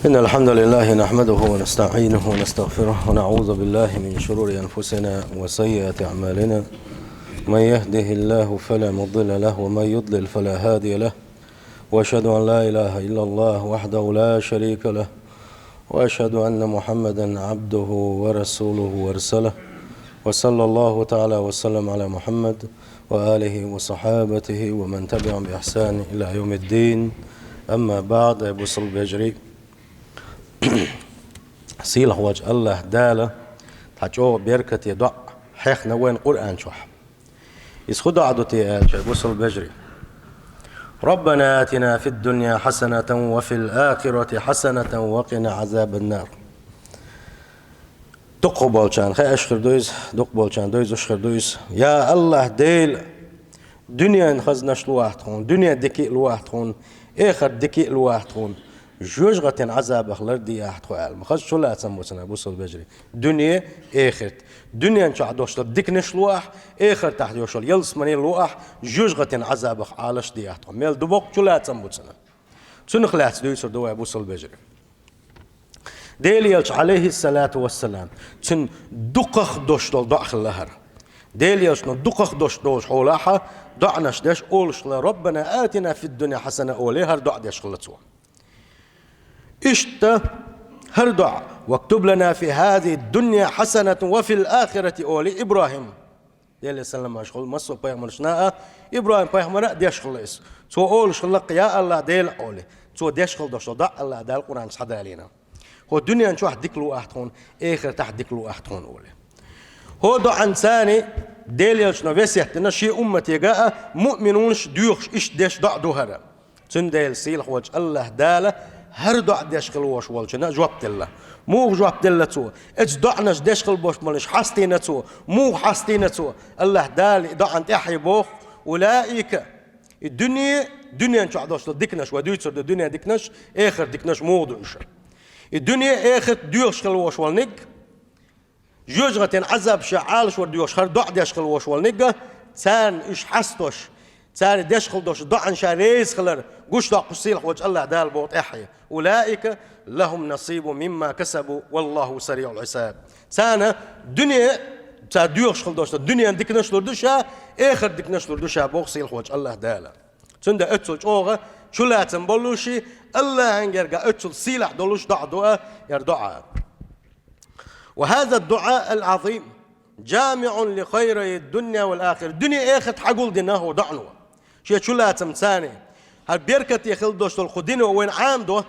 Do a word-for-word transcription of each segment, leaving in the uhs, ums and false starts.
إن الحمد لله نحمده ونستعينه ونستغفره، ونعوذ بالله من شرور أنفسنا وسيئات أعمالنا. من يهده الله فلا مضل له، ومن يضلل فلا هادي له. وأشهد أن لا إله إلا الله وحده لا شريك له، وأشهد أن محمدا عبده ورسوله ورسله. وصلى الله تعالى وسلم على محمد وآله وصحابته ومن تبعهم بإحسان إلى يوم الدين. أما بعد، бусалба вежарий. Сийлахь волчу АллахӀ Дала цхьа чӀогӀа беркате доӀа хьехна вайна Къуръан чохь. Иза хӀун доӀа ду те аьлча, бусалба вежарий: «ربنا آتنا في الدنيا حسنة وفي الآخرة حسنة وقنا عذاب النار». Дукхахболчарна хууш хир ду иза, дукхахболчарна девзаш хир ду иза. Я АллахӀ Дела, дуьненан хазнаш лолахь тхуна, дуьне дика а лолахь тхуна, эхарт дика а лолахь тхуна, жоьжахатин Ӏазабах лардехьа тхо аьлла. Ма хаза чулацам бу цунах, бусалба вежарий. Дуьне, эхарт. Дуьнен чохь долуш долу диканаш лолахь, эхартахь йолуш йолу ялсамани лолахь, жоьжахатин Ӏазабах Ӏалашдехьа тхо. Мел ду боккха чулацам бу цунах. Цунах лаьцна дуьйцур ду вай, бусалба вежарий. Делан элча, Ӏалайхиссалату вассалам, цуьнан дукхах долуш долу доӀа хилла хӀара. Делан элчано дукхах долуш долчу хьолахь доӀанаш деш олуш хилла: «ربنا آتنا في الدنيا حسنة», олий, хӀара доӀа деш хилла цо. Иштта хӀара доӀа: «واكتب لنا في هذه الدنيا حسنة وفي الآخرة», олий ИбрахӀима. Делера салам-маршалла хуьлда массо а пайхамаршна а, ИбрахӀим пайхамара а деш хилла иза. Цо олуш хилла-кх: «Я АллахӀ Дела», олий. Цо деш хилла долуш долу доӀа АллахӀ Дала Къуръан чохь хьадалийна. «ХӀокху дуьнен чохь дика лолахь тхуна, эхартахь дика лолахь тхуна», олий. ХӀокху доӀанца Делан элчано весет дина шен умматега а, муъминаш доьхуш иштта деш доӀа ду хӀара. Цундела сийлахь волчу АллахӀ Дала хӀара доӀа деш хилла волуш волчунна жоп делла. Муха жоп делла цо? Оцу доӀанаш деш хилла болуш болчунна хьастийна цо. Муха хьастийна цо? АллахӀ Дала и доӀанна тӀаьхье боху: «أولئك», и дуьне, дуьнен чохь долуш долу диканаш, вай дуьйцур ду дуьнен диканаш, эхарт диканаш муха ду уьш. И дуьне, эхарт доьхуш хилла волуш волниг, жоьжахатин Ӏазабах ша Ӏалашвар доьхуш хӀара доӀа деш хилла волуш волниг, царна уьш хьастош, цара деш хилла долуш доӀанна ша реза хилар гучудоккхуш сийлахь волчу АллахӀ Дала боху тӀаьхье: «أولئك لهم نصيب مما كسبوا والله سريع الحساب». Царна дуьне, цара доьхуш хилла долуш долу дуьненан диканаш лур ду ша, эхарт диканаш лур ду ша боху сийлахь волчу АллахӀ Дала. Цундела оццул чӀогӀа чулацам болуш, АллахӀан гергахь оццул сийлахь долуш доӀа ду а, яра доӀа. «وهذا الدعاء العظيم جامع لخيري الدنيا والآخرة». Дуьне, эхарт хьагулдина хӀокху доӀано. Шен чулацамца хӀара беркате хилла долуш долу кху дино вайна Ӏамадо.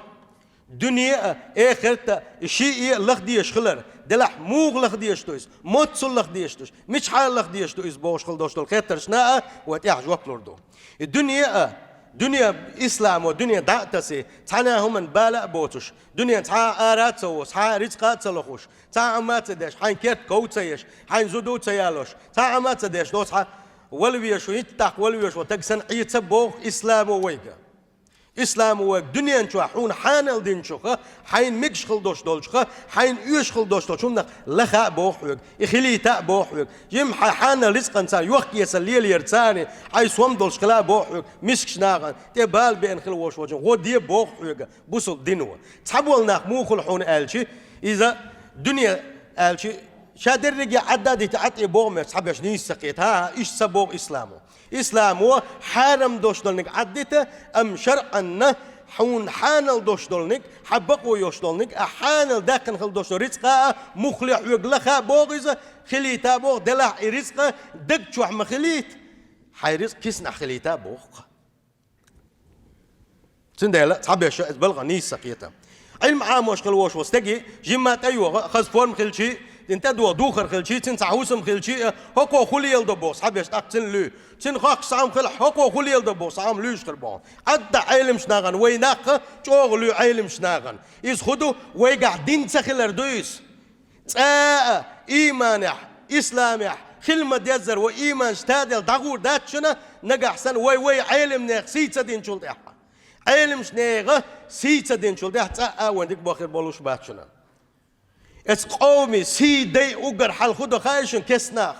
Дуьне а, эхарт а, и шиъ а лаха дезаш хилар. Делахь муха лаха дезаш ду иза? Моццул лаха дезаш ду иза? Мичахьа лаха дезаш ду иза бохуш хилла долуш долу хеттаршна а вай тӀаьхьа жоп лур ду. И дуьне а, дуьне исламо, дуьне дӀа а тасий, цхьана а хӀуманна бала а боцуш, дуьнен цхьа а ара а ца воьдуш, цхьа а рицкъа а ца лохуш, цхьа а хӀума а ца деш, хьайн керта ков ца еш, хьайн зуда ца ялош, цхьа а хӀума а ца деш, доцу хьан вала везаш, хӀинца тӀаккха вала везаш волу стаг санна Ӏеца боху исламо вайга. Исламо вайга дуьнен чохь хьуна хьанал динчух, хьайна мегаш хилла долуш долчух, хьайна оьшуш хилла долуш долчу хӀуманах лаха а боху хьоьга, и хилийта а боху хьоьга. Жимма хьан хьанал рицкъанца йохкаэцар лелаяр царна, хьайн сом долуш хила а боху хьоьга, мискачу нахана, тӀе бала беана хилла волуш волчун гӀо де боху хьоьга, бусалба дино. Цхьаболу нах муха хуьлу хьуна аьлча, иза дуьне аьлча, ша дерриге Ӏадда а дита, Ӏад тӀе боху моьтту цхьаберш нийса ца кхета. ХӀан-хӀа, иштта ца боху исламо. Исламо хьарам долуш долниг Ӏаддита, амма шарӀанна хьуна хьанал долуш долниг, хьан бакъо йолуш долниг, а хьанал даьккхина хилла долуш долу рицкъа а муха ле хьоьга лаха а боху иза, хилийта а боху, делахь и рицкъа даг чохь ма хилийта, хьайн рицкъа киснахь хилийта а боху. Цундела цхьаберш иза балха нийса ца кхета. Ӏилма Ӏамош хилла волуш волу стаге жимма тӀейогӀу, хаза форма хилчий, цуьнан тӀедогӀу духар хилчий, цуьнан цхьа хӀусам хилчий, хӀокхо хӀун леладо боху, цхьаберш тӀаккха цуьнан луьй. Цуьнан хохкаш цхьа хӀума хилахь, хӀокхо хӀун леладо боху, цхьа хӀума луьйш хир боху. Ӏадда Ӏеламчу нахана, вай нах а чӀогӀа луьй Ӏеламчу нахана. Иза хӀун ду, вайгахь дин ца хилар ду иза. Цкъа а ийманехь, исламехь хила ма-деззара вай ийманаш таделла дӀагӀур дац шуна, нагахь санна вай, вай Ӏеламнех сий ца динчул тӀаьхьа. Ӏеламнеха сий ца динчул тӀаьхьа цкъа а вайн дика бахар болуш бац шуна. Эцу къоман сий дайа уггар хьалха хӀун до хаьий шуна, кеснах?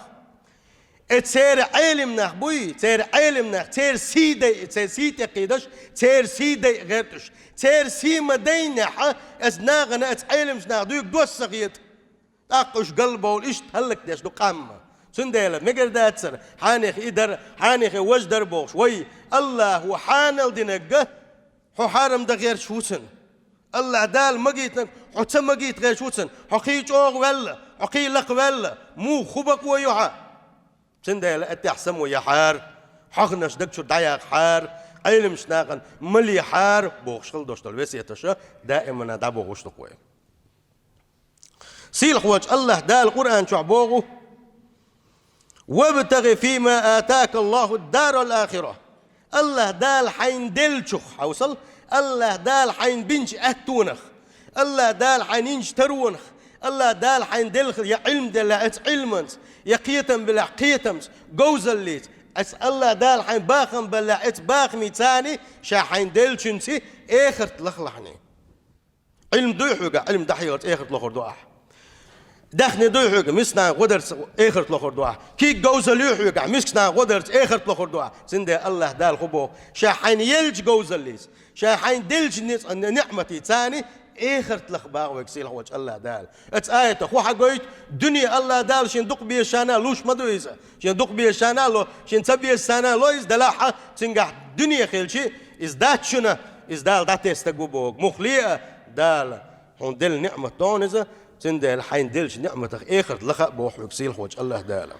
Э, церан Ӏелам нах буй, церан Ӏелам нах, церан сий дайа, церан сий тӀекхийдаш, церан сий дайа гӀерташ, церан сий ма дайнехьа, эс нахана, эс Ӏелам нах дуйга доссагӀа ета. ТӀаккха уж галбовла иштта хӀаллакдеш ду къам. Цундела мегар дацара, хьанех и дар, хьанех важа дар бохуш. Вай, АллахӀа хьанал динарг хьо хьарам дан гӀерташ ву цунна. АллахӀ Дала магийтинарг хьо ца магийта гӀерташ ву цунна. Хьо кхин чӀогӀа ваьлла, хьо кхин лакха ваьлла, муха хӀун бакъо ю хьан? Цундела аттехь само яхьара, хьоаханаш даг чуьра дӀаяккхахьара, Ӏелам нахана ма лехьара бохуш хила долуш долу весеташ даимана дӀабохуш ду-кх вай. Сийлахьволчу АллахӀ Дала Къуръан чохь боху: «وابتغ فيما آتاك الله الدار الآخرة». АллахӀ Дала хьайна деллачух хьовсал, АллахӀ Дала хьайна бинчу аьттонах, АллахӀ Дала хьайна йинчу таронах, АллахӀ Дала хьайна делла я Ӏилма деллехь эца Ӏилманца, я кхетам белехь кхетамца, говзаллица, эца АллахӀ Дала хьайна бахам беллехь эца бахамица, ша хьайна деллачуьнца эхарт лахалахьний. Ӏилма дуй хьоьгахь, Ӏилма дӀахьеларца эхарт лохур ду ахь. Даьхни дуй хьоьгахь, мискачу нахана гӀо дарца эхарт лохур ду ахь. Куьг говзалла юй хьоьгахь, мискачу нахана гӀо дарца эхарт лохур ду ахь. Цундела АллахӀ Дала хӀун боху? Ша хьайна еллачу говзаллица, ша хьайна деллачу ницкъ-, ниӀматица эхарт лаха боху вайга сийлахьволчу АллахӀ Дала. Оцу аятах хӀун хьагойту? Дуьне АллахӀ Дала шен дукха безачарна луш ма ду иза. Шен дукха безачарна ло, шен ца безачарна ло иза, делахь а, цуьнгахь дуьне хилча, иза дац шуна, иза Дала дӀатесна стаг ву боху. Муха ле а, Дала хьуна делла ниӀмат ду хьуна иза, цундела хьайна деллачу ниӀматах эхарт лаха а боху хьоьга сийлахьволчу АллахӀ Дала.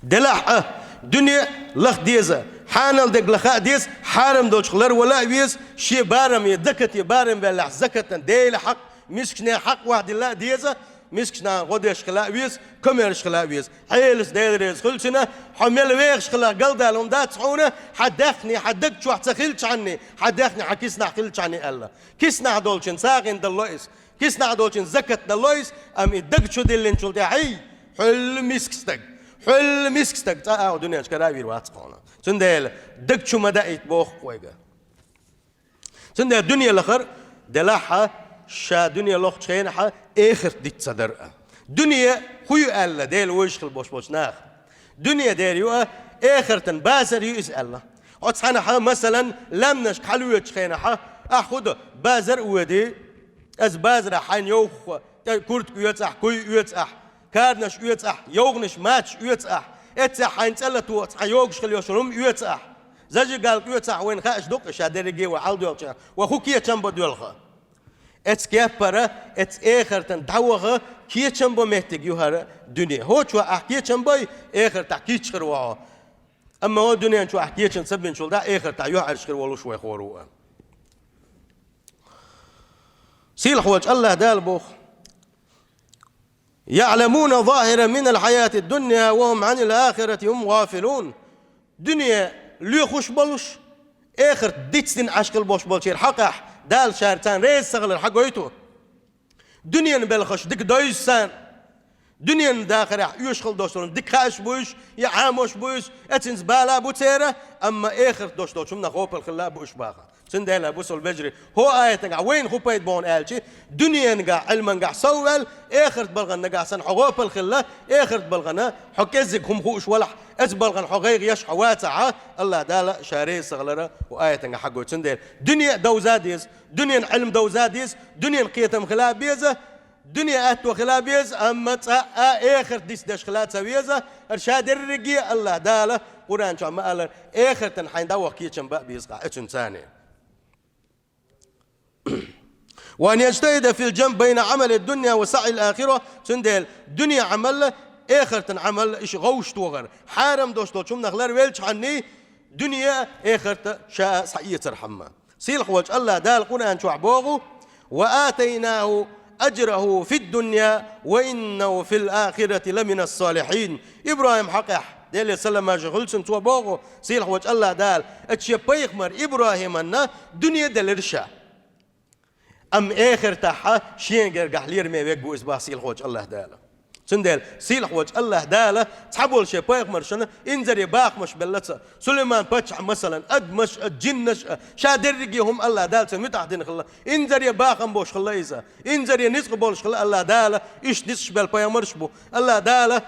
Делахь а, дуьне лаха деза, хьанал дерг лаха а деза, хьарам долчух ларвала а веза, шен барам я закате барам баьллехь, закатан Делан хьакъ, мискачу нехан хьакъ охьадилла а деза, мискачу нахана гӀо деш хила а веза, комаьрша хила а веза. Хьелаца Дела реза хуьлу цунна, хьо мел вехаш хилахь галдала хӀума дац хьуна, хьан даьхни хьан даг чохь ца хилчхьанний, хьан даьхни хьан киснахь хилчхьанний аьлла. Киснахь долчун сагӀина далло иза. Киснахь долчун закат далло иза, амма и даг чу диллинчул тӀаьхьа, хьуьлла миска стаг, хьуьлла миска стаг, цкъа а дуьненчу кара а вийр вац хьуна. Цундела даг чу ма даийта боху вайга. Цундела дуьне лахар делахь а, ша дуьне лохучу хенахь а эхарт диц ца дар а. Дуьне хӀун ю аьлла, Дела вевзаш хила болуш болчу наха. Дуьне дера ю а, эхартан базар ю иза аьлла. Оцу хьанахь а, масалан, лаьмнашка хьалавоьдучу хенахь а, ахь хӀун до, базар а воьдий, аса базарахь хьайна йовхо, тӀе куртка оьцу ахь, куй оьцу ахь, каранаш оьцу ахь, йовханаш, мачаш оьцу ахь, эццехь хьайна цӀа латоха цхьа йогуш хила йолуш хӀума оьцу ахь. Зажигалка оьцу ахь, вайна хааш ду-кх, ша дерриге вай хьалдоьлхучу, вай хӀун кечам бо доьлху. Эцу кеппара, эцу эхартан дӀаваха кечам бо меттиг ю хӀара дуьне. ХӀокху чохь ахь кечам бой, эхартахь кийча хир ву хьо. Амма хӀокху дуьнен чохь ахь кечам ца бинчул тӀаьхьа, эхартахь юьхьӀаьржа хир волуш вай хӀора ву. Сийлахьволчу АллахӀ Дала боху: «يعلمون ظاهرا من الحياة الدنيا وهم عن الآخرة هم غافلون». Дуьне лоьхуш болуш, эхарт дицдина Ӏаш хила болуш болчеран хьокъехь Дала шаьра царна реза ца хилар хьагойту? Дуьненан белхаш дика довза царна. Дуьненан дахарехь оьшуш хила долуш долу дика хааш а бу уьш, я Ӏамош а бу уьш, эццинца бала а бу церан, амма эхарт долуш долчу хӀуманах гӀопал хилла а бу уьш баха. Цундела, бусалба вежарий, хӀокху аятангахь вайна хӀун пайда боху аьлча, дуьненангахь, Ӏилмангахь сов ваьлла, эхарт балхана нагахь санна хьо гӀопал хилла, эхарт балхана хьо кӀеззиг хӀума хууш валахь, эцу балхана хьо гӀайгӀа еш хьо вацахь, АллахӀ Дала ша реза ца хилар ву аятангахь хьагой. Цундела дуьне а довза а деза, дуьненан Ӏилма довза а деза, дуьненан кхетам хила а беза, дуьне аьтто хила а беза, амма цкъа а эхарт дицдеш хила а ца веза, хӀара ша дерриге а АллахӀ Дала Къуръан чохь ма-аллара, эхартана хьайна дӀаваха кечам бан а беза-кх ахь эцуьнца. «وأن يجتهد في الجمع بين عمل الدنيا وسعي الآخرة». Цундела дуьне Ӏамал а, эхартан Ӏамал а иштта гӀовш тохар. Хьарам долуш долчу хӀуманах ларвелчхьанний, дуьне а, эхарт а ша а схьаэцар хьамма. Сийлахьволчу АллахӀ Дала Къуръан чохь боху: «وآتيناه أجره في الدنيا وإنه في الآخرة لمن الصالحين». ИбрахӀим хьокъехь, Деле салам-маршо хуьлда цунна, цо боху, сийлахьволчу АллахӀ Дала, эцу шен пайхамар ИбрахӀиманна дуьне делира ша. Амма эхартахь шена гергахь лераме верг ву иза боху сийлахьволчу АллахӀ Дала. Цундела сийлахьволчу АллахӀ Дала цхьаболу шен пайхамаршна инзаре бахамаш белла ца, Сулайман-паччахь, масалан, адамаш а, джиннаш а, ша дерриге хӀума АллахӀ Дала цунна муьтӀахь дина хилла, инзаре бахам болуш хилла иза, инзаре ницкъ болуш хилла АллахӀ Дала, иштта ницкъаш белла пайхамарш бу. АллахӀ Дала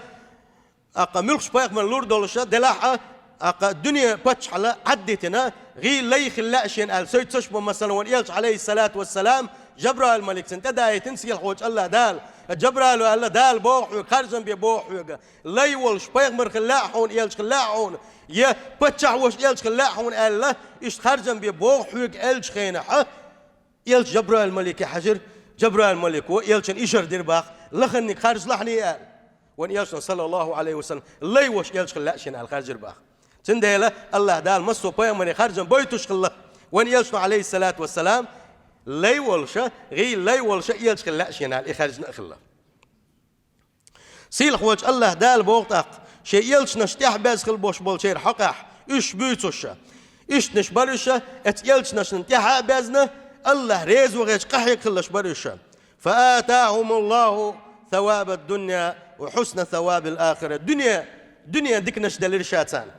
ТӀаккха муьлххачу пайхамар лур долуша делахь а, тӀаккха дуьне паччахьалла Ӏаддитина, гӀий лай хила лаьа шена аьлла, сойтуш бу, масала, вайн элча, Ӏалайхиссалату вассалам, Жабраил-маликца тӀедаийтина сийлахьволчу АллахӀ Дала. Жабраила аьлла: «Дала боху хьоьга, харжам бе боху хьоьга. Лай волуш пайхамар хила лаьа хьуна, элча хила лаьа хьуна, я паччахь волуш элча хила лаьа хьуна», аьлла, иштта харжам бе боху хьоьга аьллачу хенахь, элча Жабраил-малике хьаьжира, Жабраил-малико элчана ишар дира боху, лаханиг харжалахьний аьлла. Вайн элчано, саллаллаху Ӏалайхи ва саллам, лай волуш элча хила лаьа шена аьлла харжира боху. Цундела АллахӀ Дала массо а пайхамаре харжам бойтуш хилла. Вайн элчано, Ӏалайхиссалату вассалам, лай волуша, гӀий лай волуша элча хила лаьа шена аьлла, и хаьржина а хилла. Сийлахьволчу АллахӀ Дала боху тӀаккха, шен элчанаш тӀаьхьа беза хила болуш болчеран хьокъехь, уьш буьйцуша, ишттанаш бара уьша, оцу элчанашна тӀаьхьа а безна, АллахӀ реза вахча къахьега хилалаш бара уьша. «فآتاهم الله ثواب الدنيا وحسن ثواب الآخرة». Дуьне, дуьненан диканаш делира ша царна.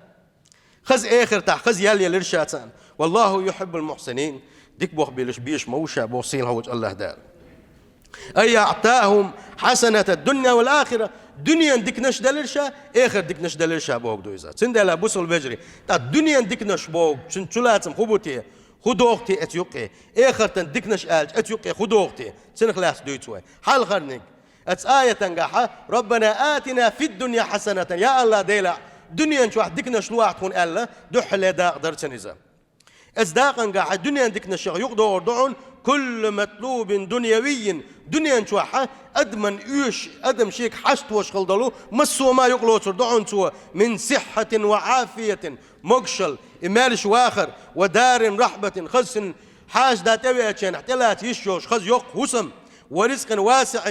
Хаза эхартахь, хаза ял елира ша царна. «والله يحب المحسنين». Дика болх беш, беш ма ву ша боху сийлахьволчу АллахӀ Дала. «أي أعطاهم حسنات الدنيا والآخرة». Дуьненан диканаш делира ша, эхартан диканаш делира ша бохург ду иза. Цундела, бусалба вежарий, тӀаккха дуьненан диканаш боху, цуьнан чулацам хӀун бу те, хӀун догӀу те оцу юккъе? Эхартан диканаш аьлча, оцу юккъе хӀун догӀу те? Цунах лаьцна дуьйцу вай. Хьалхарниг. Оцу аятангахьа: «ربنا آتنا في الدنيا حسنة». Я АллахӀ Дела, дуьнен чохь диканаш лохьа тхуна аьлла, дуьххьале дакъа дара цуьнан иза. Оцу дакъангахьа дуьнен диканашех юкъадогӀур ду хьуна: «كل مطلوب دنيوي». Дуьнен чохьа адаман оьшуш, адам шега хьаставеш хила долу массо а ма юкъалоцур ду хьуна цо: «من صحة وعافية». Могушалла, и маьрша вахар, «ودار رحبة», хаза цуьнан хьаша да тӀевеача хенахь тӀелаца йиш йолуш хаза йоккха хӀусам, «ورزق واسع»,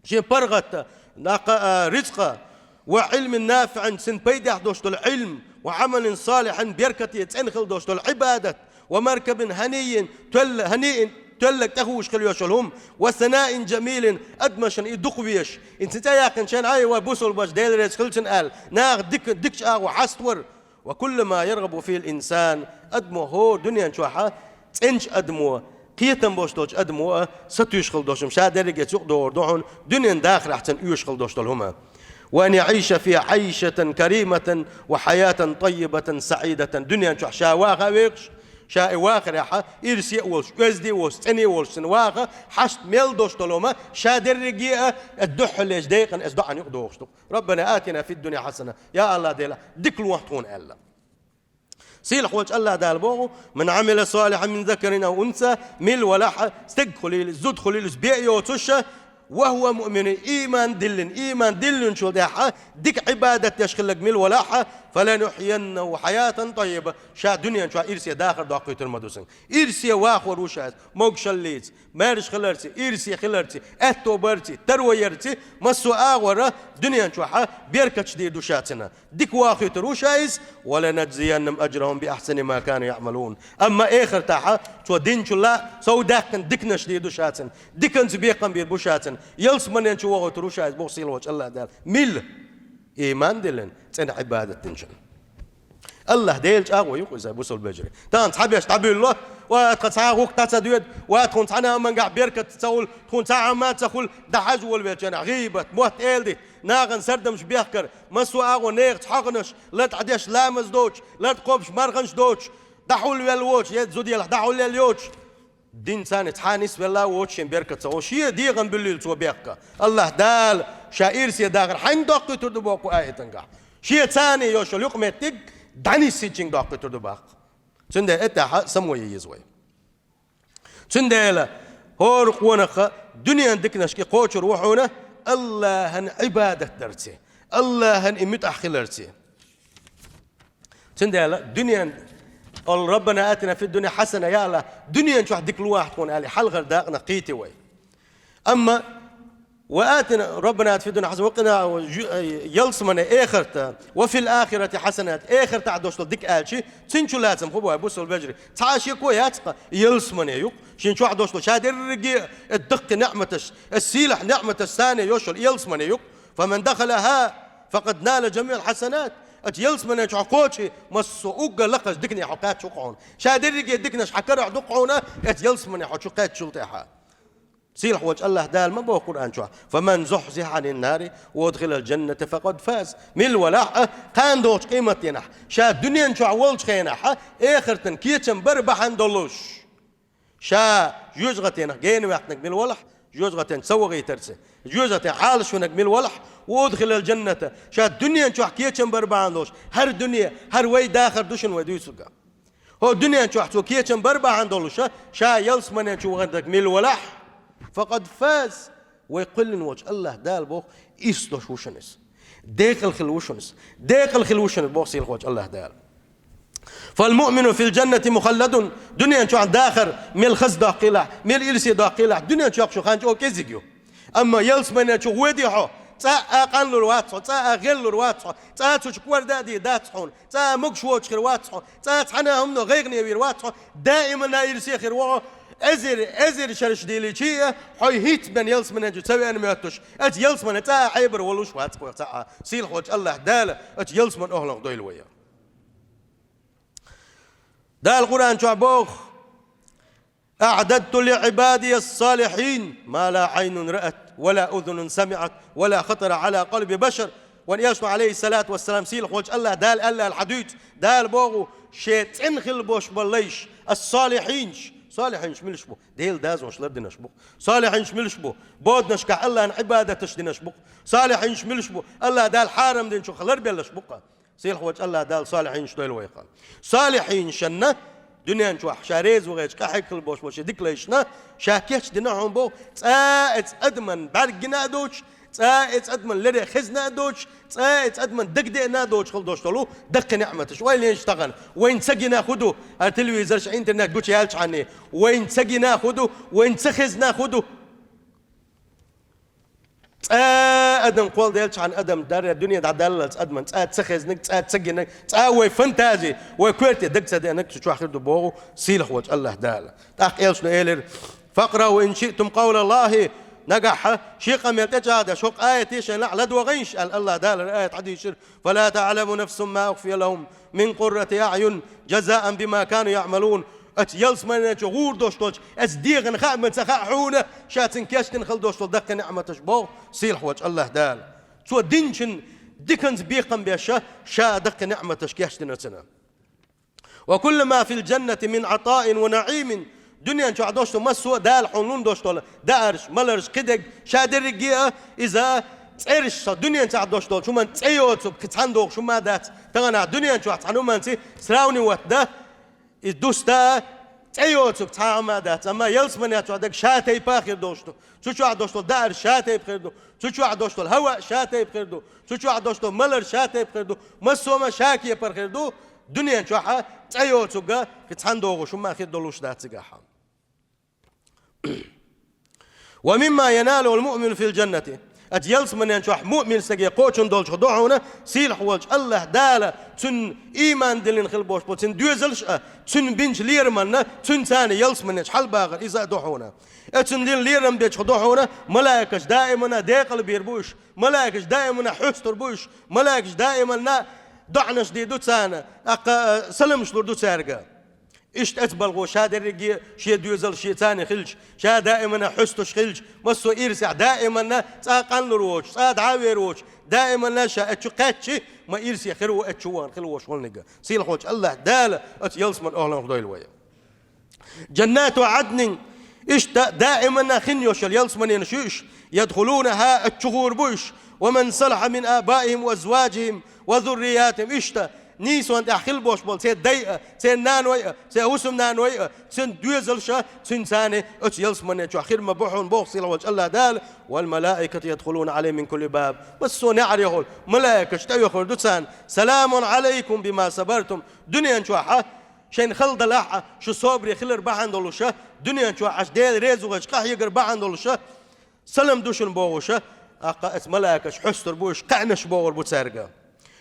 шен паргӀатта, накха, а, рицкъа, «وعلم نافع», цуьнан пайдехь долуш долу Ӏилм, «وعمل صالح», беркате цӀена хила долуш долу Ӏибадат, «ومركب هنيء», тоьлла-, «هنيء», тоьллаг тӀехуш хила йолуш йолу хӀума, «وثناء جميل», адамашна и дукха везаш, и цуьнан цӀе яьккхинчу хенахь: «Ай, вай бусалба ваша, Дела реза хила цунна», аьлла, наха дика, дикачу агӀор хьаставар. «وكل ما يرغب فيه الإنسان», адамо хӀора дуьнен чохьа, цӀеначу адамо, кхетам болуш долчу адамо а сатуьйсуш хила долуш хӀума, ша дерриге цу юкъа догӀур ду хьуна, дуьнен дахарехь цунна оьшуш хила долуш долу хӀума. «وأن يعيش في عيشة كريمة وحياة طيبة سعيدة». Дуьнен чохь ша ваха а вехаш, ша и вахарехьа ирсе а волуш, оьзда а волуш, цӀена а волуш цуьнан ваха, хьашт мел долуш долу хӀума, ша дерриге а, а дуьххьалечу декъана оцу доӀана юкъа догӀуш ду. «ربنا آتنا في الدنيا حسنة». Я АллахӀ Дела, дика лохьа тхуна аьлла. Сийлахьволчу АллахӀ Дала боху: «من عمل صالحا من ذكر أو أنثى», мила валахь а, стаг хуьлийла, зуда хуьлийла, бен йоцуша, «وهو مؤمن», ийман диллина, ийман диллинчул тӀаьхьа, дика Ӏибадат деш хилларг мила валахь а, «فلنحيينه حياة طيبة», ша дуьнен чохь ирсе дахар доккхуьйтур ма ду цуьнга. Ирсе вахор ву ша иза, могушаллица, маьрша хиларца, ирсе хиларца, аьтто барца, таро ярца, массо а агӀора дуьнен чохьа беркаташ дийр ду ша цуьнан. Дика вахуьйтур ву ша иза: «ولنجزينهم أجرهم بأحسن ما كانوا يعملون». Амма эхартахьа цо динчул а сов даьккхина диканаш дийр ду ша цуьнан. Диканца бекхам бийр бу ша цуьнан. Ялсаманен чу вохуьйтур ву ша иза, боху сийлахьволчу АллахӀ Дала. Мила? Ийман диллина, цӀена Ӏибадат динчунна. АллахӀ Делан чӀагӀо ю-кх иза, бусалба вежарий. Тахана цхьаберш дӀабуьйлало, ва тхан цхьа а гӀуллакх дӀа ца доьду, ва тхуна цхьана а мангахь беркат ца хуьлу, тхуна цхьа а хӀума ца хуьлу, дӀахьажа волавелча хенахь гӀийбат, мотт-эладита, нахана сардамаш бехкар, массо а агӀор нехаца хьогӀанаш, лата Ӏадеш ламаз доцуш, лата кхобуш марханаш доцуш, дӀахьулвелла воцуш, я зуда елахь дӀахьулъелла йоцуш. Дин царна цхьа а нисвелла а воцуш, шен беркат ца гӀо, шен дегӀан буьллийла цо бехка. АллахӀ Дала ша ирсе дахар хьанна доккхуьйтур ду боху аятангахь? Шен царна йолуш йолу юкъаметтиг дӀанисйичинга доккхуьйтур ду боху. Цундела тӀаьхьа само ян еза вай. Цундела хӀора къонахха дуьненан диканашка кхочур ву хьуна АллахӀан Ӏибадат дарца, АллахӀан и муьтӀахь хиларца. Цундела дуьнен, олу: «ربنا آتنا في الدنيا حسنة», я АллахӀ, дуьнен чохь дика лохьа тхуна аьлла, хьалхара дакъанах кхийти вай. Амма «وآتنا، ربنا آتنا في الدنيا حسنة وقنا», жу-, э, ялсамане, эхарта, «وفي الآخرة حسنة», эхартахь долуш долу дика аьлчи, цуьнан чу лацам хӀун бу, бусалба вежарий? Цхьа а шеко яц-кха, ялсамане ю-кх, шен чохь долуш долу ша дерриге а даккхий неӀматаш, а сийлахь неӀматаш царна йолуш йолу ялсамане ю-кх. «فمن دخلها فقد نال جميع الحسنات». Оцу ялсамане чохь кхочий, массо а уггар лакхарчу дикане хьо кхаьчна ву-кх хьуна. Ша дерриге диканаш хьан карахь ду-кх хьуна, оцу ялсамане хьо чу кхаьчначул тӀаьхьа. Сийлахь волчу АллахӀ Дала ма боху Къуръан чохь: «Фаман зухьзихьа Ӏанин нари ва удхилал жанната факъад фаз». Мила валахь а, кхана долчу къематдийнахь, ша дуьнен чохь волчу хенахь а, эхартан кечам бар бахьана долуш, ша жоьжахатенах гена ваьккхинарг мила валахь, жоьжахатен ца вахийтарца, жоьжахатен Ӏалашвинарг мила валахь, ва удхилал жанната, ша дуьнен чохь кечам бар бахьана долуш, хӀара дуьне, хӀара вай дахар ду шуна вай дуьйцург. ХӀокху дуьнен чохь цо кечам бар бахьана долуш, ша ялсамане чу вахийтинарг мила валахь, факъад фаз, вай кхоьллина волчу АллахӀ Дала боху, ирс долуш ву шуна иза. Декъала хилла ву шуна иза. Декъала хилла ву шуна иза, боху сийлахь волчу АллахӀ Дала. Фалмуъмину фил жаннати мухалладун, дуьнен чохь дахар мел хаза доккхийлахь, мел ирсе доккхийлахь, дуьнен чохь шу хан чӀогӀа кӀезиг ю. Амма ялсамане чу гӀо де хьо, цкъа а къанлур вац хьо, цкъа а гӀеллур вац хьо, цкъа а цу чу кӀорда а дийр дац хьуна, цкъа а могуш воцуш хир вац хьо, цкъа а цхьана а хӀумано гӀайгӀане вийр вац хьо, даимана ирсе хир ву хьо, эзар, эзар шараш дийлича а, хьо хӀинца бен ялсамане чу ца веана моьттуш, оцу ялсамане цкъа а Ӏебар волуш вац хьо цхьа а, сийлахь волчу АллахӀ Дала оцу ялсаман охӀланах дойла вай. Дала Къуръан чохь боху: «АӀдадту ли Ӏибадия ас-салихьин ма ла Ӏайнун раат, ва ла узунун самиӀат, ва ла хатара Ӏала къалби башар». Вайн Элчано, Ӏалайхиссалату вассалам, сийлахь волчу АллахӀ Дала аьлла аьлла хьадуьйцу, Дала боху, шен цӀена хилла болуш болу лайш, ас-салихьинаш, салихьинаш милаш бу? Делан дозанаш лардинарш бу. Салихьинаш милаш бу? Боданашкахь АллахӀна Ӏибадаташ динарш бу. Салихьинаш милаш бу? АллахӀ Дала хьарам динчух ларбелларш бу-кх. Сийлахь волчу АллахӀ Дала салихьинаш дойла вайх. Салихьинашна, дуьнен чохь ша реза вахийтича къахьегна хилла болуш болу шен дика лайшна, ша кечдина хьуна боху, цкъа а оцу адаман бӀаьрг гина а доцуш, цкъа а оцу адаман лере хезна а доцуш, цкъа а оцу адаман дагадеана а доцуш хилла долуш долу даккхий неӀматаш. Ойла еш тахана, вайна ца гина хӀун ду, хӀара телевизорш, интернет гучу яьлчхьана, вайна ца гина хӀун ду, вайна ца хезна хӀун ду? Цкъа а адам кхолладелчхьана, адам дарра дуьне дӀадаллалц адаман цкъа а ца хезнарг, цкъа а ца гинарг, цкъа а вай фантази, вай коьрте дага ца деанарг цу чохь хир ду боху сийлахь волчу АллахӀ Дала. ТӀаккха Элчано элира: «Факъраъу ин шиътум къавла АллахӀи», нагахь шен къамел тӀечӀагӀдеш хӀокху аяте шайн лаахь ладогӀийша аьлла, АллахӀ Дала аят хьадийшира: «Фала таӀламу нафсун ма ухфия лахум мин къуррати аӀюн, жазаан бима кану яӀмалун». Оцу ялсамане чу гӀур долуш долчу оцу дегӀана хаа ма ца хаьа хьуна, ша цуьнан кечдина хилла долуш долу даккхий неӀматаш боху сийлахь волчу АллахӀ Дала. Цо динчун диканца бекхам беш, ша даккхий неӀматаш кечдина цуьнан. «Ва куллу ма фил жаннати мин Ӏатаин ва наӀимин». Дуьнен чохь долуш долу массо а Дала хьуна лун долуш долу даарш, маларш, кхидерг, ша дерриге а иза цӀераш, со дуьнен чохь долуш долчу хӀуманца цӀе йоцург кхин цхьаьна догӀуш хӀума дац. Тахана дуьнен чохь цхьана хӀуманца сравнивать дан, иза дуста а цӀе йоцург цхьа а хӀума дац. Амма ялсамане чохь дерг ша тайпа а хир долуш ду. Цу чохь долуш долу даарш ша тайпа хир ду. Цу чохь долуш долу хӀаваъ ша тайпа хир ду. Цу чохь долуш долу малар ша тайпа хир ду. Массо а ма ша кепара хир ду. Дуьнен чохь а цӀе йоцург а кхин цхьаьна догӀуш хӀума хир долуш дац цигахь. «Ва мимма яналу ал-муъмину фил жаннати». Оцу ялсаманен чохь муъмин стаге кхочун долчух ду хьуна, сийлахь волчу АллахӀ Дала цуьнан ийман диллина хила болуш болу цуьнан доьзалш а, цуьнан бинчу лераманна, цуьнан царна ялсаманен чохь хьалабахар иза а ду хьуна. Оцунна дина лерам бечух ду хьуна, малайкаш даимана декъала бийр бу уьш, малайкаш даимана хьоьстур бу уьш, малайкаш даимана доӀанаш дийр ду царна, тӀаккха, а, саламаш лур ду цаьрга. Иштта оцу балхо ша дерриге а шен доьзал шен царна хилча, ша даимана хьоьстуш хилча, массо а ирсехь даимана цкъа а къанлур воцуш, цкъа а дӀа а вер воцуш, даимана ша оцу чу кхаьчча, ма ирсе хир ву оцу чу вахана хила волуш волниг. Сийлахь волчу АллахӀ Дала оцу ялсаман охӀланах дойла вай. «Жаннату Ӏаднин», иштта даимана хин йолуш йолу ялсаманенаш ю уьш, «ядхулунаха», оцу чу гӀур бу уьш, «ва ман салахьа мин абаихим ва азважихим ва зурриятихим», иштта нийсонан тӀехь хила болуш болу церан дай а, церан наной а, церан хӀусамнаной а, церан доьзалш а, цуьнан царна оцу ялсаманен чохь хир ма бу хьуна боху сийлахь волчу АллахӀ Дала, «вал малаикату ядхулуна Ӏалайхим мин кулли баб». Массо а неӀарехула малайкаш тӀеоьхур ду царна: «Саламун Ӏалайкум бима сабартум». Дуьнен чохь а шайна хала далахь а, шу собаре хилар бахьана долуш а, дуьнен чохь аша Дела реза вахийтича къахьегар бахьана долуш а, салам ду шуна бохуш а, тӀаккха оцу малайкаш хьоьстур бу уьш, кхаьънаш бохур бу цаьрга.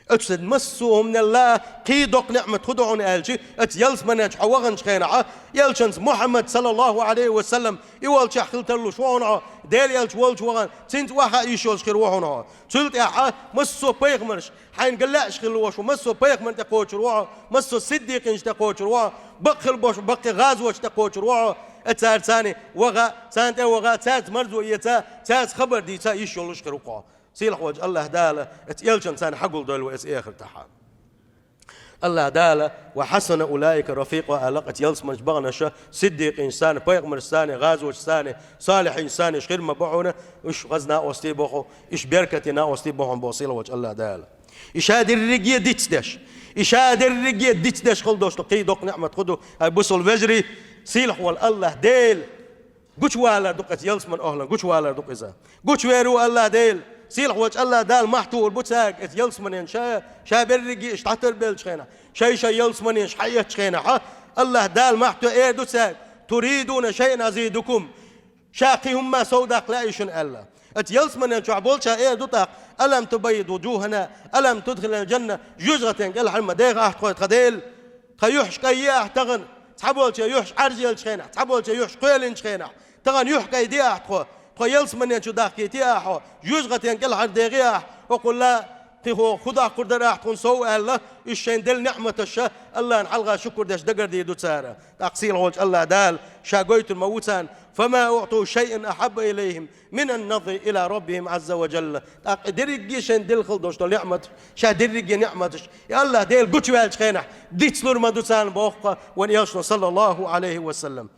Оцу массо а хӀуманал а кхин доккха неӀмат хӀун ду хьуна аьлча, оцу ялсаманен чу хьо ваханчу хенахь а, элчанца Мухьаммад, саллаллаху Ӏалайхи ва саллам, и волчохь хила тарлуш ву хьуна хьо, Дела элча волчу вахана, цуьнца охьа а йиш йолуш хир ву хьуна хьо. Цул тӀаьхьа массо а пайхамарш, хьайна ган лаьаш хилла волуш ву, массо а пайхамарна тӀе кхочур ву хьо, массо а сиддикъинчу тӀе кхочур ву хьо, бакъ хила болуш бу баккхий гӀазотчу тӀе кхочур ву хьо, Э, цара царна ваха, царна тӀе ваха, цаьрца марзо эца, цаьрца хабар дийца, йиш йолуш хир ву-кх хьо. Сийлахь волчу АллахӀ Дала оцу элчанна царна хьагулдойла вай оцу эхартахь. АллахӀ Дала: «Ва хьасуна улаика рафикъа», аьлла, оцу ялсаманчу баханаша, сиддикъинашца, пайхамаршца, гӀазотшца, салихьинашца хир ма бу хьуна, уьш хаза накъостий бу хьуна, уьш беркате накъостий бу хьуна боху сийлахь волчу АллахӀ Дала. И ша дерриге дицдеш, и ша дерриге дицдеш хила долуш ду, кхин доккха ниъмат хӀун ду, хӀай бусалба вежарий, сийлахь волу АллахӀ Дела гучувалар ду-кх иза, ялсаманин охӀлан гучувалар ду-кх иза. Гучувер ву АллахӀ Дела, сийлахь волчу АллахӀ Дала мохь тухур бу цаьрга оцу ялсаманин ша, ша берриге иштта хьатарбеллачу хенахь, шай-шай ялсаманеш хьаэцначу хенахь, АллахӀ Дала мохь туьйхира ду цаьрга: «Туридуна шайъан азидукум». Ша кхин хӀумма сов даккха лаьий шуна аьлла. Оцу ялсаманин чохь болчара эр ду тӀаккха: «Алам тубаййид вуджухана, алам тудхилана жанна», жоьжахатин кӀелхьара ма деха ахь тхо, тхан Дела? Тхан юьхьаш кӀаййи ахь тахана, цхьаболчеран юьхьаш Ӏаьржа еллачу хенахь, цхьаболчеран юьхьаш кхоьлинчу хенахь, тахана юьхь кӀайде ахь тхо, тхо ялсаманин чу дахкийте ахь хьо, жоьжахатин кӀелхьара дехий ахь, окхула кхин хӀун доккхур дара ахь тхуна сов аьлла, уьш шайна делла ниъматаша АллахӀна хьалха шукур деш дагардийр ду цара. ТӀаккха сийлахь волчу АллахӀ Дала ша гойтур ма ву царна: «Фама уъту шайъан ахьабба илайхим минан назари ила Раббихим Ӏазза ва жалла». ТӀаккха и дерриге шайна делла хила долуш долу ниъматаш, ша дерриге ниъматаш, и АллахӀ Дела гучуваьллачу хенахь дицлур ма ду царна боху-кх вайн элчано, саллаллаху Ӏалайхи ва саллам.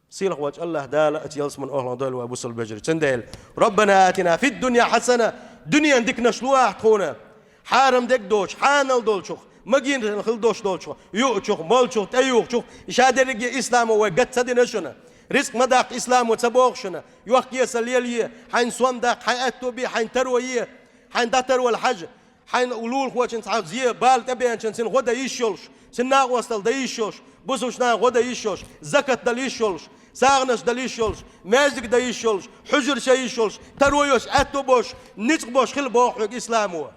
Сийлахь волчу АллахӀ Дала оцу ялсаманин охӀлан дойла вай, бусалба вежарий. Цундела: «Раббана атина фид дунья хьасана», дуьненан диканаш ло ахь тхуна, хьарам дерг доцуш, хьанал долчух, магийна хила долуш долчух, юучух, молчух, тӀеюхучух, и ша дерриге исламо вай гатта ца дина шуна. Рицкъ ма даккха исламо ца боху шуна, йохк-эсал лелае, хьайна сом даккха, хьайн аьтто бе, хьайна таро е, хьайна дӀатарвала хьажа, хьайна лулахочун цхьа зе, бала тӀебеанчун цуьнан гӀо дан йиш йолуш, цуьнан накъосталла дан йиш йолуш, бусалбачу нахана гӀо дан йиш йолуш, закат дала йиш йолуш, сагӀанаш дала йиш йолуш, маьждиг дан йиш йолуш, хьуьжарш ян йиш йолуш, таро йолуш, аьтто болуш, ницкъ болуш хила боху хьоьга исламо.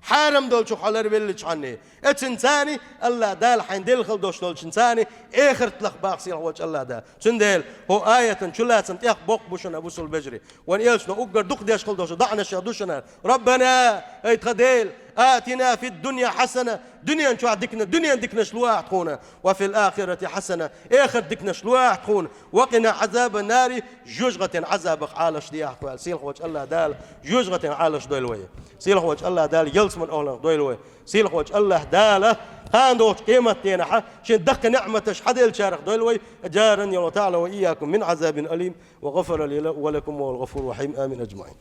Хьарам долчух хьо ларвеллачхьанний, эццанца АллахӀ Дала хьайна делла хила долуш долчунца эхартах боху сийлахь волчу АллахӀ Дала. Цундела хӀокху аятан чулацам тӀех боккха бу шуна, бусалба вежарий. Вайн элчано уггар дукха деш хила долуш долу доӀанаш ду шуна: «Раббана, ай тхан Дела, атина фид дунья хьасана», дуьнен чохь дикана, дуьненан диканаш ло ахь тхуна, «ва фил ахирати хьасана», эхартан диканаш ло ахь тхуна, «ва къина Ӏазабан нари», жоьжахатин Ӏазабах Ӏалашде ахь тхо аьлла, сийлахь волчу АллахӀ Дала жоьжахатин Ӏалашдойла вай. Сийлахь волчу АллахӀ Дала ялсаманин охӀланах дойла вай. Сийлахь волчу АллахӀ Дала кхана догӀучу къематденахь шен даккха ниъматаш хьаделлачарах дойла вай. Аджарани Аллаху таӀала ва ийякум мин Ӏазабин алим, ва гӀафара ли ва лакум, ва хӀуа ал-гӀафуру рахьим. Амин, аджмаӀин.